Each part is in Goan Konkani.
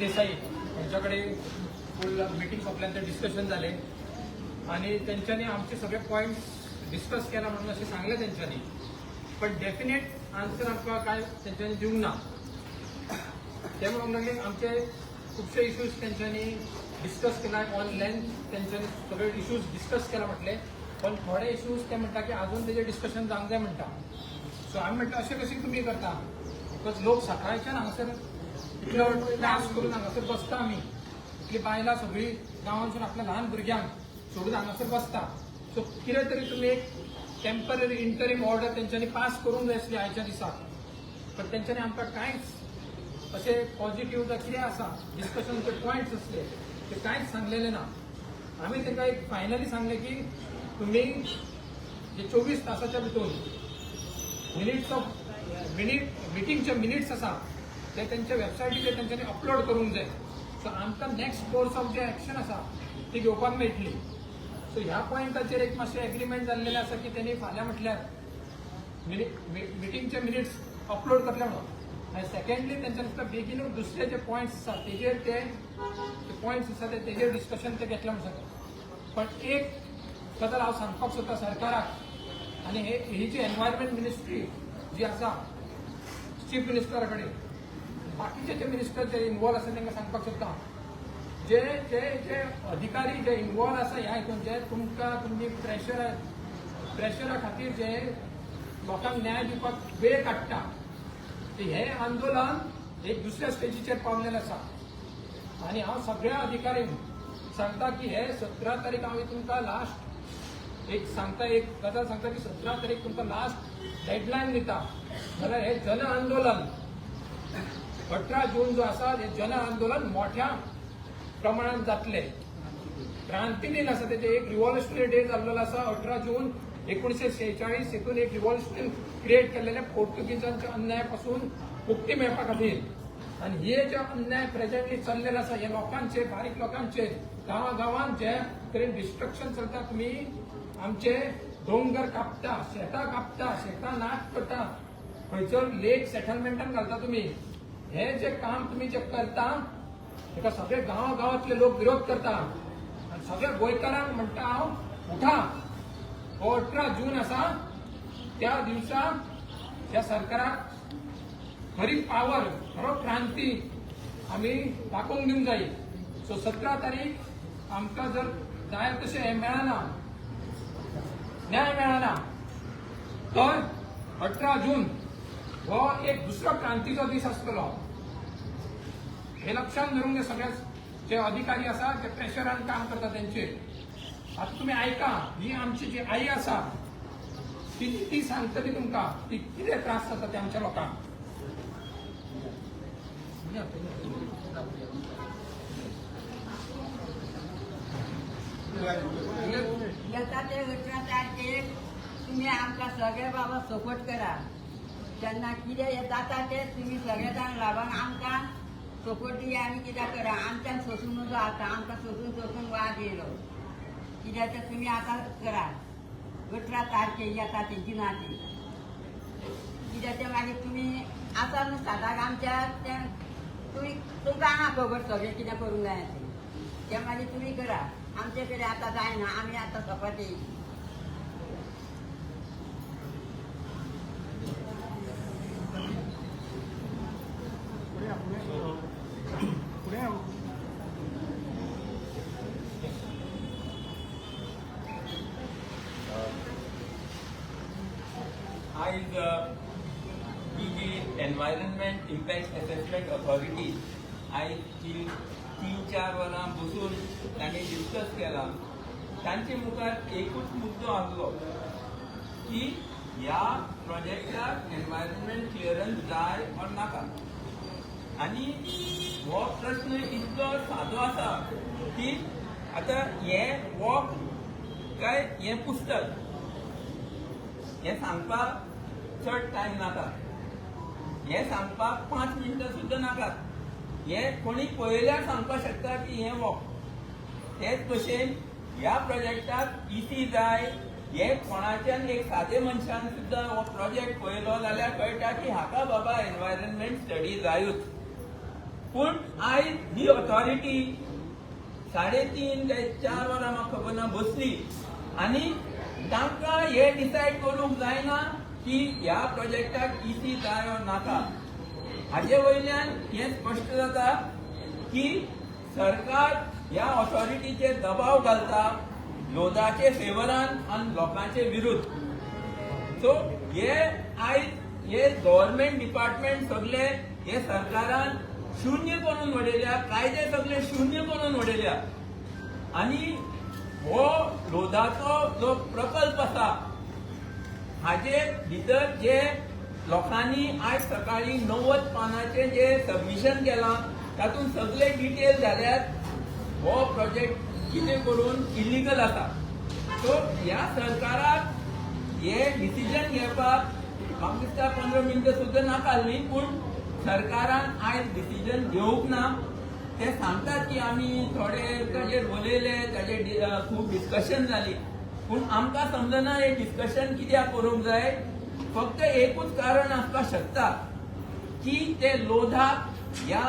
देसाई यांच्या कडेन फूल मिटींग सोंपल्यानंतर डिस्कशन जालें आनी तेंच्यांनी आमचे सगळे पॉयंट्स डिस्कस केला म्हणून अशें सांगलें तेंच्यांनी, पण डेफिनेट आन्सर आमकां कांय तेंच्यांनी दिवंक ना. ते म्हणूंक लागले आमचे खुबशे इश्यूज तेंच्यांनी डिस्कस केला ऑन लेंथ, तेंच्यांनी सगळे इश्यूज डिस्कस केला म्हटले, पण थोडे इश्यूज ते म्हणटा की अजून तेजेर डिस्कशन जावंक जाय म्हणटा. सो आमी म्हटलें, अशें कशें तुमी करता? Because लोक सकाळच्यान हांगासर इतलो त्रास करून हांगासर बसता आमी, इतली बायलां सगळीं गांवांतसून आपल्या ल्हान भुरग्यांक सोडून हांगासर बसता. सो कितें तरी तुमी एक टेम्पररी इंटरीम ऑर्डर तेंच्यांनी पास करूंक जाय आसली आयच्या दिसाक, पण तेंच्यांनी आमकां कांयच अशें पॉझिटिव्ह जावं कितें आसा डिस्कशनचे पॉयंट्स आसले ते कांयच सांगलेले ना. आमी तांकां एक फायनली सांगलें की तुमी जे 24 तासाच्या भितून मिनिट्स ऑफ मिनीट मिटिंगचे मिनिट्स आसा ते तेंच्या वेबसायटीचेर तेंच्यांनी अपलोड करूंक जाय, सो आमकां next course of J action आसा ती घेवपाक मेळटली. सो ह्या पॉयंटाचेर एक मातशें एग्रीमेंट जाल्लेलें आसा की तेणी फाल्यां म्हटल्यार मिटिंगचे मिनिट्स अपलोड करतले म्हणून. आनी सेकंडली तेंच्यानी सुद्दां बेगीनूच दुसरे जे पॉयंट्स आसा तेजेर, ते पॉयंट्स आसा ते तेजेर डिस्कशन ते घेतले म्हणून सांगता. पण एक गजाल हांव सांगपाक सोदता सरकाराक आनी हे ही जी एनवायरमेंट मिनिस्ट्री जी आसा चीफ मिनिस्टरा कडेन, बाकीचे जे मिनिस्टर जे इन्वॉल्व आसा तांकां सांगपाक सोदता, जे जे जे अधिकारी जे इन्वॉल्व आसा ह्या हितून, जे तुमकां तुमी प्रेशरा खातीर जे लोकांक न्याय दिवपाक वेळ काडटा, ते हे आंदोलन एक दुसऱ्या स्टेजीचेर पावलेलें आसा. आनी हांव सगळ्या अधिकाऱ्यांक सांगता की हे 17 तारीख हांव तुमकां लास्ट एक सांगता, एक गजाल सांगता की 17 तारीख तुमकां लास्ट डेडलायन दिता, जाल्यार हे जन आंदोलन 18 जून जो आसा हे जन आंदोलन मोठ्या प्रमाणात जातले. क्रांती दिन आसा तेजे एक रिव्होल्युशनरी डे जाल्लो आसा 18 जून 1946, हितून एक रिव्होल्युशन क्रिएट केल्लेले पोर्तुगीजांच्या अन्यायापासून मुक्ती मेळपा खातीर. आनी हे जे अन्याय प्रेझेंटली चल्लेले आसा हे लोकांचे, बारीक लोकांचे, गांवा गांवांत जे तरेन डिस्ट्रक्शन चलता, तुमी आमचे दोंगर कापता, शेतां कापता, शेतां नाश करता, खंयसर लेक सेटलमेंटान घालता तुमी, हे जे काम तुमी जे करता ताका सगळे गांवा गांवांतले लोक विरोध करता. आनी सगळ्या गोंयकारांक म्हणटा हांव, उठा. हो 18 जून आसा त्या दिवसा ह्या सरकाराक खरी पावर, खरो क्रांती आमी दाखोवन दिवंक जाय. सो 17 तारीख आमकां जर जाय तशें हें मेळना, न्याय मेळना, तर 18 जून हो एक दुसरो क्रांतीचो दीस आसतलो हे लक्षात धरूंक जाय सगळे जे अधिकारी आसा ते प्रेशरान काम करता तेंचेर. आतां तुमी आयका, ही आमची जी आई आसा ती ती सांगतली तुमकां ती कितें त्रास जाता ते आमच्या लोकांक. येता ते 18 तारखेक तुमी आमकां सगळे बाबा सपोर्ट करा. तेन्ना कितें जाता तें तुमी सगळे जाण लागून आमकां सपोर्ट दिया आनी कितें करा. आमच्यान सोसून नजो आतां, आमकां सोसून सोसून वाज येयलो. कित्याक तें तुमी आतां करा. 18 तारखेक येता ती जुनाची, कित्याक तें मागीर तुमी आसा न्हू साताक आमच्या, तें तुमी तुमकां आहा खबर सगळें कितें करूंक जाय तें, तें मागीर तुमी करा. आमचे कडेन आतां जायना, आमी आतां सोंपत येयली. पुढे. आयज ही जी एनवायरमेंट इम्पॅक्ट असेसमेंट ऑथॉरिटी आयज ही 3-4 वरां बसून तांणी डिस्कस केला. तांचे मुखार एकूच मुद्दो आसलो की ह्या प्रोजेक्टाक एनवायरमेंट क्लियरन्स जाय or नाका. आनी हो प्रश्न इतलो सादो आसा की आतां हें वॉक काय हें पुस्तक हें सांगपाक चड टायम नाका, हें सांगपाक 5 मिनटां सुद्दां नाकात. हें कोणी पळयल्यार सांगपाक शकता की हें वॉक. तेच भशेन ह्या प्रोजेक्टाक इसी जाय हें कोणाच्यान एक सादे मनशान सुद्दां हो प्रोजेक्ट पळयलो जाल्यार कळटा की हाका बाबा एनवायरमेंट स्टडी जायूच. पूण आयज ही ऑथॉरिटी 3:30 काय 4 वरां म्हाका खबर ना बसली आनी तांकां हे डिसायड करूंक जायना की ह्या प्रोजेक्टाक इसी जाय वा नाका. हाजे वयल्यान हें स्पश्ट जाता की सरकार ह्या ऑथॉरिटीचेर दबाव घालता लोधाचे फेवरान आनी लोकांचे विरुद्ध. सो हे आयज हे गव्हर्मेंट डिपार्टमेंट सगळे हे सरकारान शून्य करून उडयल्या, कायदे सगळे शून्य करून उडयल्या आनी हो लोधाचो जो प्रकल्प आसा हाजे भितर जे लोकांनी आयज सकाळी 90 पानांचें जे सबमिशन केलां तातूंत सगळे डिटेल जाल्यात हो प्रोजेक्ट कितें करून इलिगल आसा. सो ह्या सरकाराक हे डिसिजन घेवपाक म्हाका दिसता 15 मिनटां सुद्दां नाका न्ही, पूण सरकारान आयज डिसिजन घेवंक ना. ते सांगतात की आमी थोडे ताजेर उलयले, ताजेर खूब डिस्कशन जाली, पूण आमकां समजना हे डिस्कशन कित्याक करूंक जाय. फक्त एकूच कारण आसपाक शकता की ते लोधाक ह्या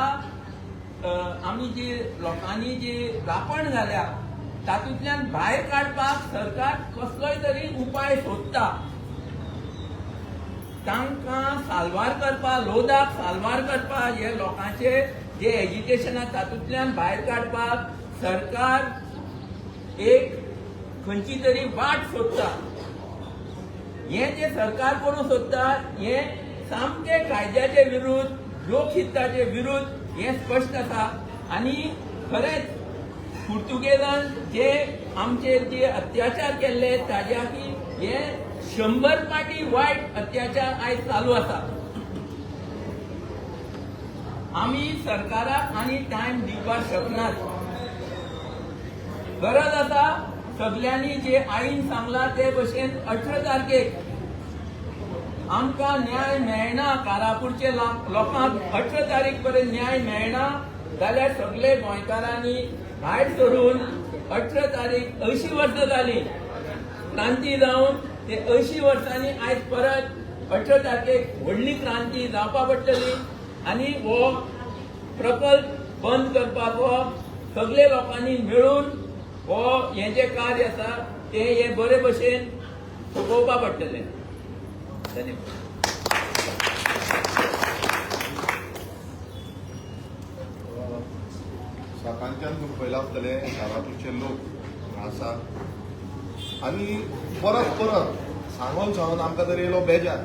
आमी जी लोकांनी जी रापण घाल्या तातूंतल्यान भायर काडपाक सरकार कसलोय तरी उपाय सोदता. तांकां साल्वार करपाक, लोधाक साल्वार करपाक, हे लोकांचे जे एजिटेशन आसा तातूंतल्यान भायर काडपाक सरकार एक खंयची तरी वाट सोदता. हें जे सरकार करूंक सोदता हें सामकें कायद्याचे विरुद्ध, लोकहिताचे विरुद्ध हें स्पश्ट आसा. आनी खरेंच पुर्तुगेजान जे आमचेर जे अत्याचार केल्ले ताज्या की हे 100 पाटी वायट अत्याचार आयज चालू आसा. आमी सरकाराक आनी टायम दिवपाक शकनात. गरज आसा सगल्यांनी जे आईन सांगलां ते भशेन 18 तारखेक आमकां न्याय मेळना, कारापूरचे लोकांक 18 तारीख पर्यंत न्याय मेळना जाल्यार सगळे गोंयकारांनी भायर सरून 18 तारीख 80 वर्सां जाली क्रांती जावन, ते 80 वर्सांनी आयज परत 18 तारखेक व्हडली क्रांती जावपा पडटली आनी हो प्रकल्प बंद करपाचो सगळे लोकांनी मेळून हो हें जें कार्य आसा तें हे बरे भशेन सोंपोवपा पडटलें. धन्यवाद. सकाळच्यान तुमी पळयलां आसतलें कारापूरचे लोक आसा आनी परत परत सांगून सांगून आमकां तर येयलो बेजार.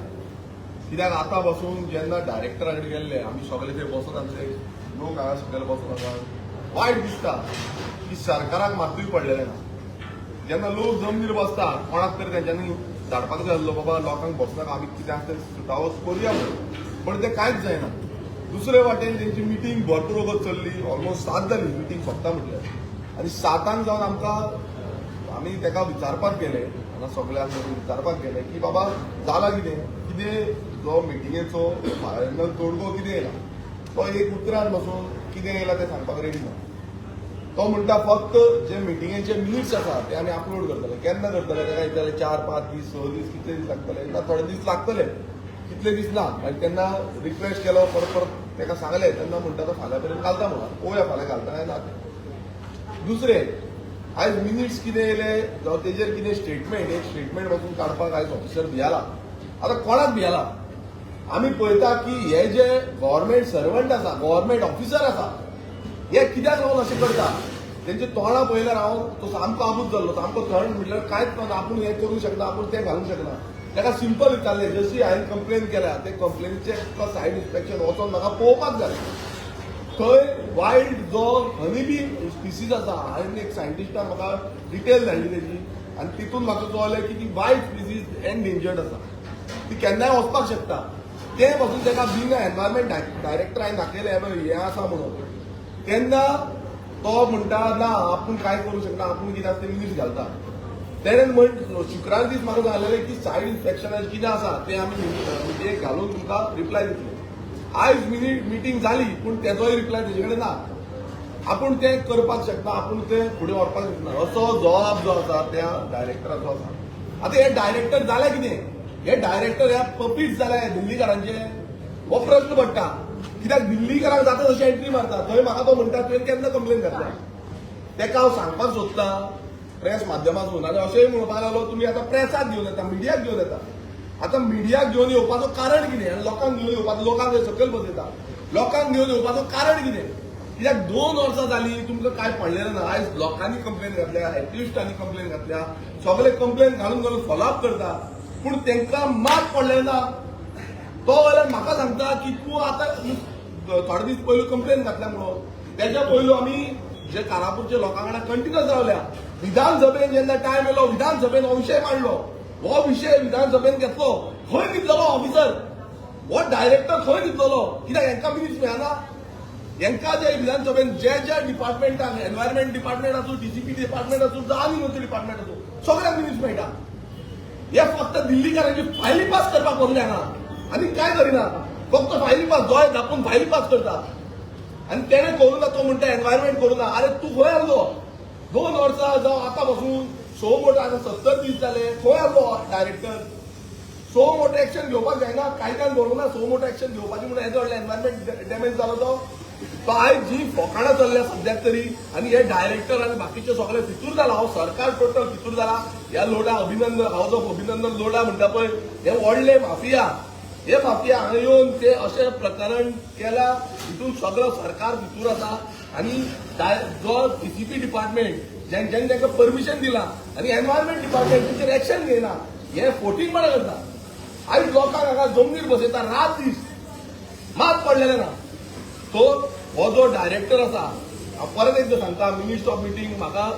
कित्याक आतां बसून जेन्ना डायरेक्टरा कडेन गेल्ले आमी सगळे थंय बसून आसले, लोक हांगा सकयल बसून आसा, वायट दिसता की सरकाराक मात्तूय पडलेलें ना. जेन्ना लोक जमनीर बसता कोणाक तरी तेंच्यांनी धाडपाक जाय आसलो, बाबा लोकांक बसनाका, आमी कितें आसा तें सुटावो करुया म्हणून, पण तें कांयच जायना. दुसरे वाटेन तेंची मिटींग भरपूर वगत चल्ली, ऑलमोस्ट 7 जाली मिटींग सोंपता म्हटल्यार, आनी 7 जावन आमकां आमी तेका विचारपाक गेले, हांगा सगळ्यांक विचारपाक गेले की बाबा जाला कितें, कितें जो मिटिंगेचो फायनल तोडगो कितें येयला, तो एक उतरान बसून कितें येयला तें सांगपाक रेडी ना. तो म्हणटा फक्त जे मिटिंगेचे मिनिट्स आसा ते आमी अपलोड करतले. केन्ना करतले तेका विचारलें, 4 5 दीस 6 दीस कितले दीस लागतले ना, थोडे दीस लागतले, कितले दीस ना. मागीर तेन्ना रिक्वेस्ट केलो, परत परत तेका सांगलें, तेन्ना म्हणटा तो फाल्यां मेरेन घालता म्हणून, पळोवया फाल्यां घालता काय ना तें. दुसरें आयज मिनिट्स कितें येयले जावं तेजेर कितें स्टेटमेंट, एक स्टेटमेंट पासून काडपाक आयज ऑफिसर भियाला. आतां कोणाक भियाला? आमी पळयता की हे जे गव्हर्मेंट सर्वंट आसा, गव्हर्मेंट ऑफिसर आसा, हे कित्याक लागून अशें करता? तेंचे तोंडां पळयल्यार हांव तो सामको आबूज जाल्लो, सामको थंड, म्हटल्यार कांयच ना, आपूण हें करूंक शकना, आपूण तें घालूंक शकना. ताका सिंपल विचारलें, जशी हांवें कंप्लेन केल्या ते कंप्लेनीचे सायड इन्स्पेक्शन वचोन म्हाका पळोवपाक जाय. थंय वायल्ड जो हनी बी स्पिसीज आसा, हांवें एक सायंटिस्टान म्हाका डिटेल धाडली तेजी, आनी तितून म्हाका कळ्ळें की ती वायल्ड स्पिसीज एनडेंजर्ड आसा, ती केन्नाय वचपाक शकता. तें पासून ताका बीन एनवायरमेंट डायरेक्टर हांवें दाखयलें, हें पळय हें आसा म्हणून. तेन्ना तो म्हणटा ना आपूण कांय करूंक शकना, आपूण कितें आसा तें मिनिट्स घालता. तेणें म्हण शुक्रार दीस म्हाका सांगलेलें की सायड इन्स्पेक्शनाचें कितें आसा तें आमी मिटिंगेक घालून तुमकां रिप्लाय दितले. आयज मिटींग जाली पूण तेजोय रिप्लाय तेजे कडेन ना. आपूण तें करपाक शकना, आपूण तें फुडें व्हरपाक शकना, असो जबाब जो आसा त्या डायरेक्टराचो आसा. आतां हे डायरेक्टर जाले कितें? हे डायरेक्टर ह्या पपीट जाले दिल्लीकारांचे, हो प्रश्न पडटा. कित्याक दिल्लीकरांक जाता तशी एंट्री मारता. थंय म्हाका तो म्हणटा, तुवें केन्ना कंप्लेन घातल्या? तेका हांव सांगपाक सोदता प्रेस माध्यमातून, आनी अशेंय म्हणपाक लागलो, तुमी आतां प्रेसाक घेवन येता, मिडियाक घेवन येता. आतां मिडियाक घेवन येवपाचो कारण कितें आनी लोकांक घेवन येवपाचो, लोकांक थंय सकयल बसयता, लोकांक घेवन येवपाचो कारण कितें? कित्याक 2 वर्सां जालीं, तुमकां कांय पडलेलें ना. आयज लोकांनी कंप्लेन घातल्या, एक्टिविस्टांनी कंप्लेन घातल्या, सगळे कंप्लेन घालून घालून फॉलोअप करता, पूण तांकां मात पडलें ना. तो जाल्यार म्हाका सांगता की तूं आतां थोडे दीस पयलू कंप्लेन घातल्या म्हणून. तेच्या पयलू आमी जे कारापूरच्या लोकां वांगडा कंटिन्युअस रावल्या. विधानसभेन जेन्ना टायम येयलो, विधानसभेन हो विशय मांडलो, हो विशय विधानसभेन घेतलो. खंय न्हिदलेलो ऑफिसर? हो डायरेक्टर खंय न्हिदलेलो? कित्याक हेंकां मिनिट्स मेळना? हेंकां जे विधानसभेन जे जे डिपार्टमेंटान, एनवायरमेंट डिपार्टमेंट आसूं, डीसीपी डिपार्टमेंट आसूं, जावं आनी खंयचो डिपार्टमेंट आसूं, सगळ्यांक मिनिट्स मेळटा. हे फक्त दिल्लीकारांची फायली पास करपाक बसले हांगा आनी काय करिना. फक्त फायली पास, दोळे धापून फायली पास करता. आनी तेणें करूं ना, तो म्हणटा एनवायरमेंट करूं ना. अरे, तूं खंय आसलो 2 वर्सां जावं आतां पासून सो मोटो आतां 70 दीस जाले, खंय आसलो डायरेक्टर? सो मोटो एक्शन घेवपाक जायना? कायद्यान बरोवंक ना सो मोटो एक्शन घेवपाची म्हणून? हेजो व्हडलो एनवायरमेंट डॅमेज जालो तो तो आयज जी फकाणां चल्ल्या सद्याक तरी, आनी हे डायरेक्टर आनी बाकीचे सगळे फितूर जाला. हो सरकार टोटल फितूर जाला. ह्या लोढा अभिनंदन, हावज ऑफ अभिनंदन लोढा म्हणटा पळय, हे व्हडले माफिया, हे माफिया हांगा येवन ते अशें प्रकरण केला. हितून सगळो सरकार फितूर आसा. आनी जो डीसीपी डिपार्टमेंट जेंच्यांनी तांकां परमिशन दिलां आनी एनवायरमेंट डिपार्टमेंट तेचेर एक्शन घेयना, हे फोटिंगपणा करता. आयज लोकांक हांगा जमनीर बसयता रात दीस, मात पडलेलें ना. तो हो जो डायरेक्टर आसा, हांव परत एकदां सांगता, मिनिट्स ऑफ मिटींग म्हाका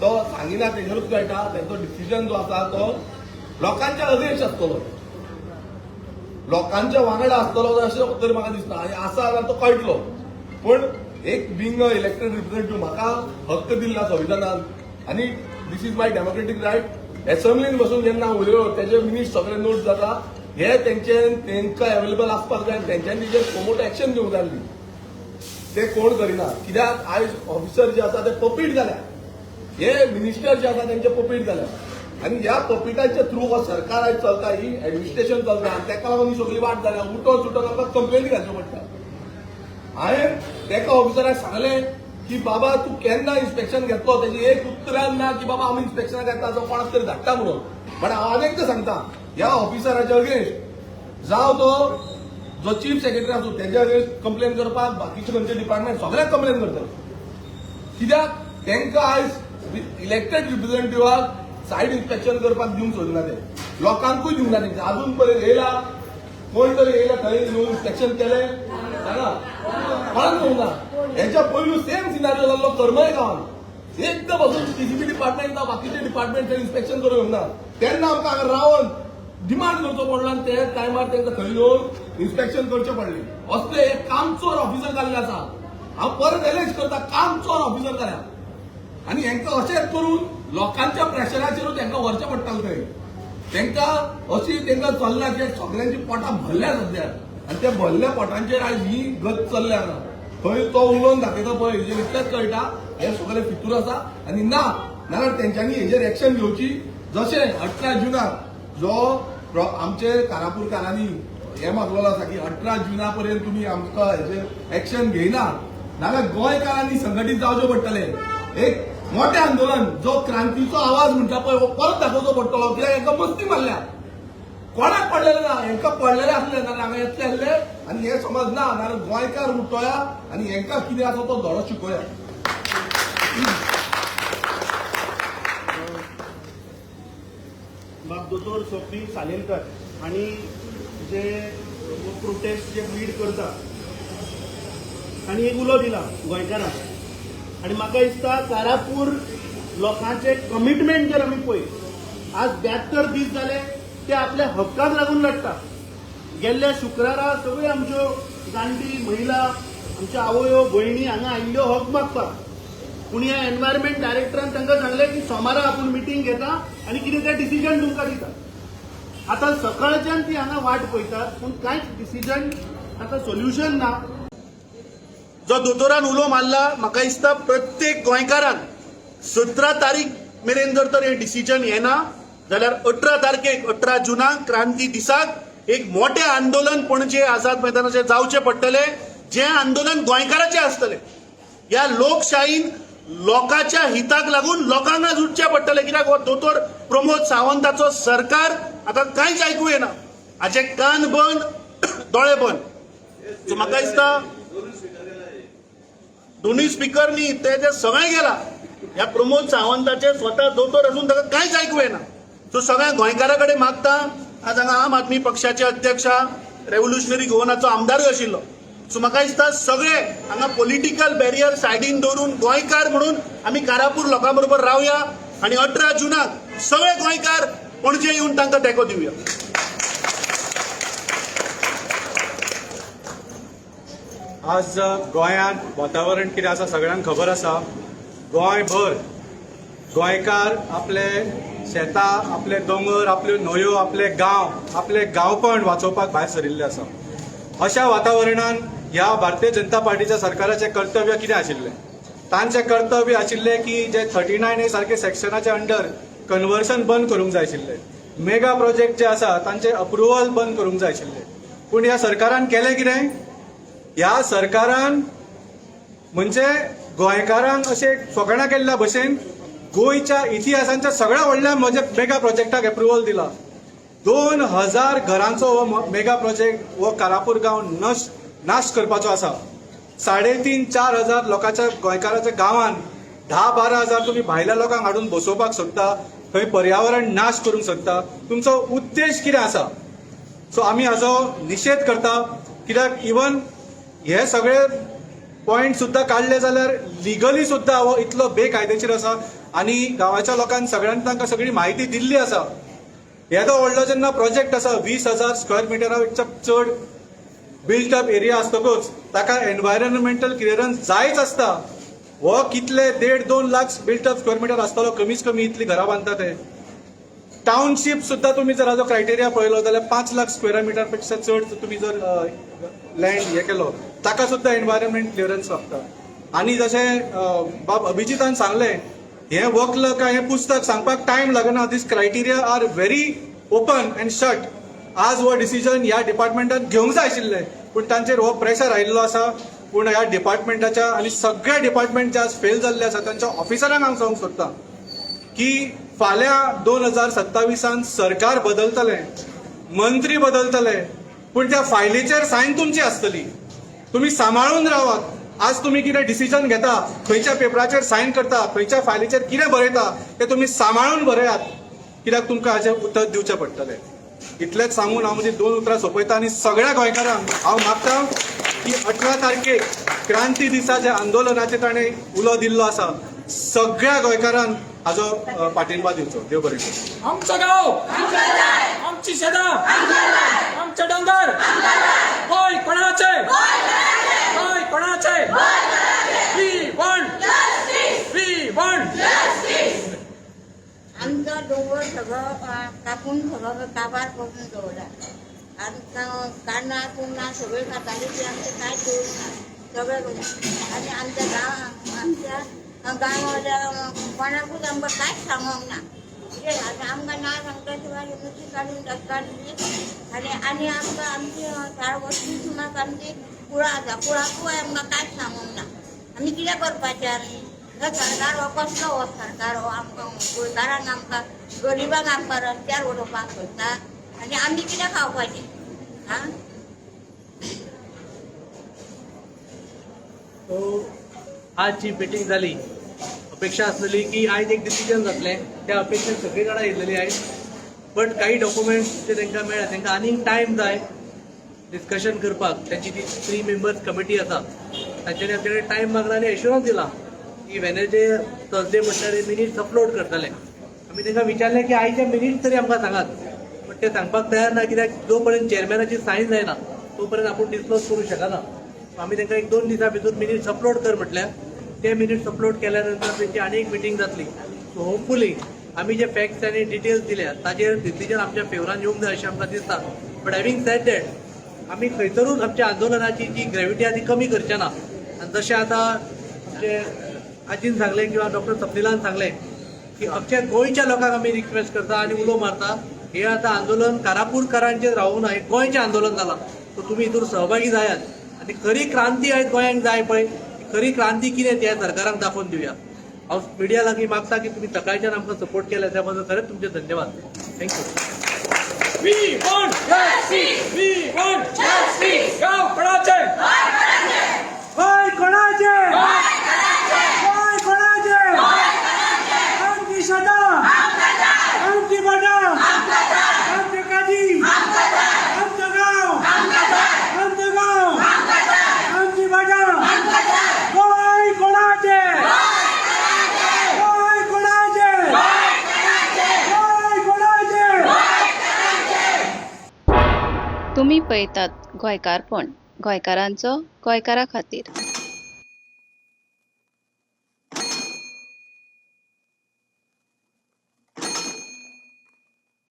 तो सांगिना, तेजेरूच कळटा तेंचो डिसिजन जो आसा तो लोकांच्या अगेन्स्ट आसतलो, लोकांच्या वांगडा आसतलो अशें तरी म्हाका दिसना. आनी आसा जाल्यार तो कळटलो. पूण एक बिंग अ इलेक्टेड रिप्रेझेंटेटिव्ह म्हाका हक्क दिल्ला संविधानान आनी this is my democratic right. एसेंब्लीन बसून जेन्ना हांव उलयलो तेजे मिनिट्स सगळे नोट जाता. हे तेंचे तेंकां अवेलेबल आसपाक जाय. तेंच्यांनी तेजेर सुओ मोटो एक्शन घेवंक जाय आसली, ते कोण करिना. कित्याक आयज ऑफिसर जे आसा ते पपीट जाल्या, हे मिनिस्टर जे आसा तेंचे पपीट जाल्या, आनी ह्या पपिटांच्या थ्रू हो सरकार आयज चलता, ही एडमिनिस्ट्रेशन चलता. आनी तेका लागून ही सगळी वाट जाल्या. उठोन सुटोन आमकां कंप्लेनी घालच्यो पडटा. हांवें तेका ऑफिसराक सांगलें की बाबा, तूं केन्ना इन्स्पेक्शन घेतलो? तेजी एक उत्तरान ना की बाबा, आमी इन्स्पेक्शनाक येता, जो कोणाक तरी धाडटा म्हणून. बट हांव आनी एकदां सांगता, ह्या ऑफिसराच्या अगेन्स्ट, जावं तो जो चीफ सेक्रेटरी आसूं, तेज्या अगेन्स्ट कंप्लेन करपाक, बाकीचे खंयचे डिपार्टमेंट सगळ्याक कंप्लेन करतलो. कित्याक तांकां आयज इलेक्टेड रिप्रेझेंटेटिव्हाक सायट इन्स्पेक्शन करपाक दिवंक सोदिना ते, लोकांकूय दिवंक ना. तेंचे अजून पर्यंत येयला कोण तरी? येयला थंय येवन इन्स्पेक्शन केलें? सांगा, कोणाक येवंक ना. हेच्या पयलू सेम सिनारियो जाल्लो करमळे गांवान. एकदां बसून डीसीपी डिपार्टमेंट जावं बाकीचे डिपार्टमेंट थंय इन्स्पेक्शन करूंक येवंक ना. तेन्ना आमकां हांगा रावन डिमांड करचो पडलो आनी ते टायमार तांकां थंय येवन इन्स्पेक्शन करचें पडलें. असले एक कामचोर ऑफिसर जाल्ले आसा. हांव परत एलेज करता, कामचोर ऑफिसर जाल्या आनी हेंकां अशेंच करून लोकांच्या प्रेशराचेरूच हेंकां व्हरचें पडटालें थंय. तांकां अशी तांकां चल्ल्या की सगळ्यांची पोटां भरल्या सद्या, आनी त्या भरल्या पोटांचेर आयज ही गत चल्ल्या हांगा. थंय तो उलोवन दाखयता पळय, हेजेर इतलेंच कळटा, हे सगळे फितूर आसा. आनी ना नाजाल्यार तेंच्यांनी हेजेर एक्शन घेवची. जशें 18 जुनाक जो आमचे कारापूरकारांनी हे मागलेलो आसा की 18 जुना पर्यंत तुमी आमकां हेजेर एक्शन घेयना नाजाल्यार गोंयकारांनी संघटीत जावचें पडटलें. एक मोठें आंदोलन, जो क्रांतीचो आवाज म्हणटा पळय, हो परत दाखोवचो पडटलो. कित्याक हेंकां मस्ती मारल्या, कोणाक पडलेलें ना. हेंकां पडलेलें आसलें नाजाल्यार हांगा येतले आसले. आनी हे समज ना नाजाल्यार गोंयकार उठोया आनी हेंकां कितें आसा तो धडो शिकोया. बाब दोतोर स्वप्नील सालेलकर आनी जे प्रोटेस्ट जे लीड करता आनी एक उलो दिला गोंयकारांक, आनी म्हाका दिसता कारापूर लोकांचे कमिटमेंट जर आमी पळयत, आज 72 दीस जाले ते आपल्या हक्काक लागून लढटा. गेल्ल्या शुक्रारा सगळ्यो आमच्यो जाणटी महिला, आमच्यो आवयो भयणी हांगा आयिल्ल्यो हक मागपाक. पूण ह्या एनवायरमेंट डायरेक्टरान तांकां सांगलें की सोमारा आपूण मिटींग घेता आनी कितें तें डिसिजन तुमकां दिता. आतां सकाळच्यान ती हांगा वाट पळयतात, पूण कांयच डिसिजन, ताका सोल्युशन ना. जो दोतोरान उलो मारला, म्हाका दिसता प्रत्येक गोंयकारान 17 तारीख मेरेन जर तर हें डिसिजन येना जाल्यार 18 तारखेक, 18 जुनाक, क्रांती दिसाक एक मोठें आंदोलन पणजे आझाद मैदानाचेर जावचें पडटलें. जें आंदोलन गोंयकाराचें आसतलें. ह्या लोकशाहीन लोकांच्या हिताक लागून लोकांक आज उठचें पडटलें, कित्याक हो दोतोर प्रमोद सावंताचो सरकार आतां कांयच आयकूं येना. हाचे कान बंद, दोळे बंद. सो म्हाका दिसता दोनूय स्पिकर न्ही, ते जे सगळे गेला. ह्या प्रमोद सावंताचे स्वता दोतोर असून ताका कांयच आयकूं येना. सो सगळ्या गोंयकारा कडेन मागता, आज हांगा आम आदमी पक्षाचे अध्यक्ष, रेव्होल्युशनरी गोवनाचो आमदारूय आशिल्लो. सो म्हाका दिसता सगळे हांगा पॉलिटिकल बॅरियर सायडीन दवरून गोंयकार म्हणून आमी कारापूर लोकां बरोबर रावया आनी 18 जुनाक सगळे गोंयकार पणजे येवन तांकां तेंको दिवया. आज गोंयांत वातावरण कितें आसा सगळ्यांक खबर आसा. गोंयभर गोंयकार आपले शेतां, आपले दोंगर, आपल्यो न्हंयो, आपले गांव, आपले गांवपण वाचोवपाक भायर सरिल्ले आसा. अशा वातावरणान ह्या भारतीय जनता पार्टीच्या सरकाराचें कर्तव्य कितें आशिल्लें? तांचें कर्तव्य आशिल्लें की जे 39A सारके सेक्शनाच्या अंडर कन्वर्सन बंद करूंक जाय आशिल्लें, मेगा प्रोजेक्ट जे आसा तांचे अप्रुवल बंद करूंक जाय आशिल्लें. पूण ह्या सरकारान केलें कितें? ह्या सरकारान म्हणजे गोंयकारांक अशें फकाणां केल्ल्या भशेन गोंयच्या इतिहासांच्या सगळ्या व्हडल्या म्हणजे मेगा प्रोजेक्टाक एप्रुवल दिला. 2000 घरांचो हो मेगा प्रोजेक्ट हो कारापूर गांव नाश करपाचो आसा. 3,500-4 हजार लोकांच्या गोंयकाराच्या गांवान 10-12 हजार तुमी भायल्या लोकांक हाडून बसोवपाक सोदता, थंय पर्यावरण नाश करूंक सोदता. तुमचो उद्देश कितें आसा? सो आमी हाजो निशेध करता, कित्याक इवन हे सगळे पॉयंट सुद्दां काडले जाल्यार लिगली सुद्दां हो इतलो बेकायदेशीर आसा आनी गांवाच्या लोकांक सगळ्यांक तांकां सगळी म्हायती दिल्ली आसा. येदो व्हडलो जेन्ना प्रोजेक्ट आसा, 20,000 स्क्वेअर मिटरा पेक्षा चड बिल्ट अप एरिया आसतकूच ताका एनवायरमेंटल क्लियरन्स जायच आसता. हो कितले 1.5-2 lakh built up square metre आसतलो कमीच कमी, इतली घरां बांदता ते. टाउनशीप सुद्दां तुमी जर हाजो क्रायटेरिया पळयलो जाल्यार 5 लाख स्क्वेअर मिटर पेक्षा चड तुमी जर लँड हे केलो, ताका सुद्दां एनवायरमेंट क्लियरन्स लागता. आनी जशें बाब अभिजितान सांगलें, हें वक्ल काय हें पुस्तक सांगपाक टायम लागना. These criteria are very open and shut. आज हो डिसिजन ह्या डिपार्टमेंटान घेवंक जाय आशिल्लें, पूण तांचेर हो प्रेशर आयिल्लो आसा. पूण ह्या डिपार्टमेंटाच्या आनी सगळ्या डिपार्टमेंट जे आज फेल जाल्ले आसा तांच्या ऑफिसरांक हांव सांगूंक सोदतां की फाल्यां 2027 सरकार बदलतलें, मंत्री बदलतले, पूण त्या फायलीचेर सायन तुमची आसतली. तुमी सांबाळून रावात. आज तुमी कितें डिसिजन घेता, खंयच्या पेपराचेर सायन करता, खंयच्या फायलीचेर कितें बरयता तें तुमी सांबाळून बरयात, कित्याक तुमकां हाचें उतर दिवचें पडटलें. इतलेंच सांगून हांव म्हजी दोन उतरां सोंपयता आनी सगळ्या गोंयकारांक हांव मागता की 18 तारखेक क्रांती दिसा जे आंदोलनाचे ताणें उलो दिल्लो आसा, सगळ्या गोंयकारान हाजो पाठिंबा दिवचो. देव बरें करूं. आमचं गाव, आमची शेतां, आमचे डोंगर, गोंय कोणाचे? गोंय कोणाचे? We want, we want. आमचो दोंगर सगळो कापून सगळो काबार करून दवरला. आमकां काण्णां कुण्णां सगळीं खातालीं ती आमचें कांयच दवरूंक ना सगळें करून. आनी आमच्या गांव आमच्या गांवाच्या कोणाकूच आमकां कांयच सांगोंक ना. कितें आतां आमकां ना सांगता शिवाय नुस्तीं काडून दसकाडली. आनी आनी आमकां आमची झाड वस्तू सुमार आमची कुळां आसा, कुळाकूय आमकां कांयच सांगोंक ना. आमी कितें करपाचें? आमी हो सरकार हो कसलो? हो सरकार हो आमकां गोंयकारांक, आमकां गरिबांक आमकां रस्त्यार उडोवपाक सोदता. आनी आमी कितें खावपाचें आं? सो आज जी मिटींग जाली, अपेक्षा आसलेली की आयज एक डिसिजन जातलें. त्या अपेक्षेन सगळीं जाणां येयलेली आयज, बट काही डॉक्युमेंट्स जे तांकां मेळ्ळा, तांकां आनीक टायम जाय डिस्कशन करपाक. तांची ती थ्री मेंबर्स कमिटी आसा, तांच्यांनी आमचे कडेन टायम मागला आनी एश्युरन्स दिला की वेनसडे थर्सडे म्हटल्यार मिनिट्स अपलोड करतले. आमी तांकां विचारलें की आयचे मिनिट्स तरी आमकां सांगात, बट ते सांगपाक तयार ना, कित्याक जो पर्यंत चेअरमॅनाची सायन जायना तो पर्यंत आपूण डिस्क्लोज करूं शकना. आमी तांकां एक दोन दिसां भितर मिनिट्स अपलोड कर म्हटल्यार, ते मिनिट्स अपलोड केल्या नंतर तेंची आनी एक मिटींग जातली. सो होपफुली आमी जे फॅक्ट्स आनी डिटेल्स दिल्या ताजेर डिसिजन आमच्या फेवरान येवंक जाय अशें आमकां दिसता. बट हॅविंग सेड that, आमी खंयसरूच आमच्या आंदोलनाची जी ग्रेविटी आहा ती कमी करचे ना. आनी जशें आतां आमचे आजीन सांगलें किंवा डॉक्टर स्वप्निलान सांगलें की अख्ख्या गोंयच्या लोकांक आमी रिक्वेस्ट करता आनी उलो मारता, हे आतां आंदोलन कारापूरकारांचेर रावूं ना, हें गोंयचें आंदोलन जालां. सो तुमी हितूर सहभागी जायात. आनी खरी क्रांती आयज गोंयांक जाय पळय, ती खरी क्रांती कितें ती सरकाराक दाखोवन दिवया. हांव मिडिया लागीं मागता की तुमी सकाळच्यान आमकां सपोर्ट केला त्या बद्दल खरेंच तुमचे धन्यवाद. Thank you. We want justice. We want justice. गांव कोणाचे? गोंय कोणाचे? गोंय कोणाचे? आमची शेतां, आमची भाटां, आमचे काजी, आमचो गांव, आमचो गांव, आमची भाटां. गोंय कोणाचे? गोंय कोणाचे? गोंय कोणाचे? तुमी पळयतात गोंयकारपण, गोंयकारांचो गोंयकारा खातीर.